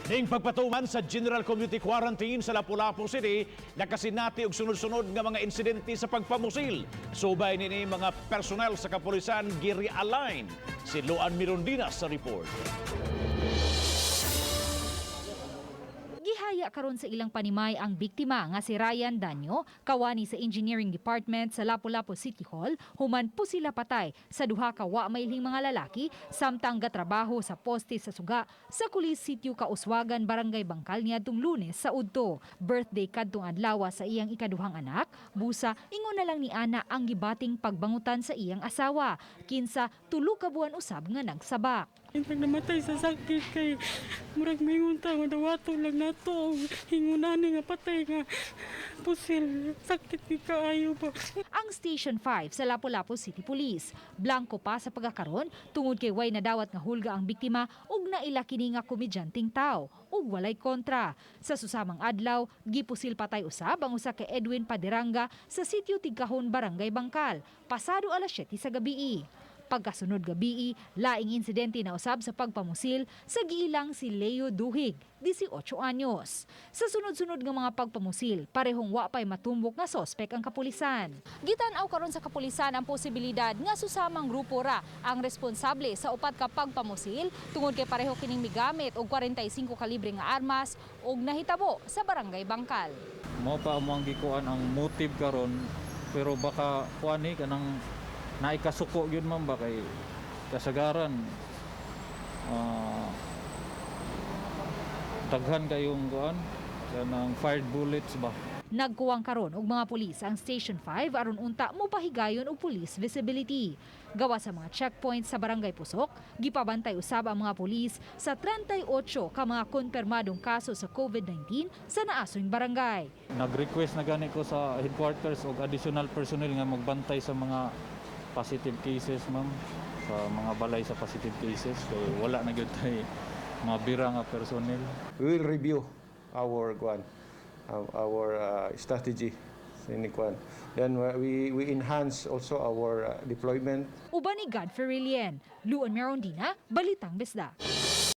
Ning pagpatuman sa General Community Quarantine sa Lapu-Lapu City, nakasinati og sunod-sunod nga mga insidente sa pagpamusil. Subay nini, mga personnel sa kapulisan gi-realign. Si Luan Mirondina sa report. Gihaya karon sa ilang panimay ang biktima nga si Ryan Danyo, kawani sa Engineering Department sa Lapu-Lapu City Hall, human po sila patay sa duha ka wa mailhing mga lalaki samtang gatrabaho sa poste sa suga sa Kulis Sitio Kauswagan, Barangay Bangkal niadtong Lunes sa udto. Birthday kadtong adlaw sa iyang ikaduhang anak, busa ingon na lang ni ana ang gibating pagbangutan sa iyang asawa, kinsa 3 ka buwan usab nga nagsabak. Intag namatay sa sakit kay murag mingon ta nga dawato lang nato ang hingunani nga patay nga pusil, sakit ni kaayo ba. Ang Station 5 sa Lapu-Lapu City Police, blanko pa sa pagkakaron tungod kay way nadawat nga hulga ang biktima ug naila kini nga komedyanteng tao ug walay kontra. Sa susamang adlaw, gipusil patay usab ang usa ka Edwin Paderanga sa Sitio Tigkahon, Barangay Bangkal, pasado alas 7 sa gabii. Pagkasunod gabii, laing insidente na usab sa pagpamusil sa giilang si Leo Duhig, 18 anyos. Sa sunod-sunod nga mga pagpamusil, parehong wa pay matumbok nga sospek ang kapulisan. Gitan-aw karon sa kapulisan ang posibilidad nga susamang grupo ra ang responsable sa upat ka pagpamusil tungod kay pareho kining migamit og 45 kalibre nga armas ug nahitabo sa Barangay Bangkal. Mao pa mo ang gikuan ang motive karon, pero baka kuan ni kanang naikasuko gyud, man ba, kay kasagaran daghan kayong kuan kanang fired bullets ba. Nagkuwang karon og mga pulis ang Station 5 aron unta mopahigayon og police visibility. Gawa sa mga checkpoints sa Barangay Pusok, gipabantay usab ang mga pulis sa 38 ka mga konfirmadong kaso sa COVID-19 sa naasoy barangay. Nag-request na gani ko sa headquarters og additional personnel nga magbantay sa mga positive cases, ma'am, sa mga balay sa positive cases kay wala na gyud tay mga bira nga personnel. We will review our kuan, our strategy sa ini kuan. Then we enhance also our deployment. Uban ni Godfrey Rilien, Luan Merondina, Balitang Bisdak.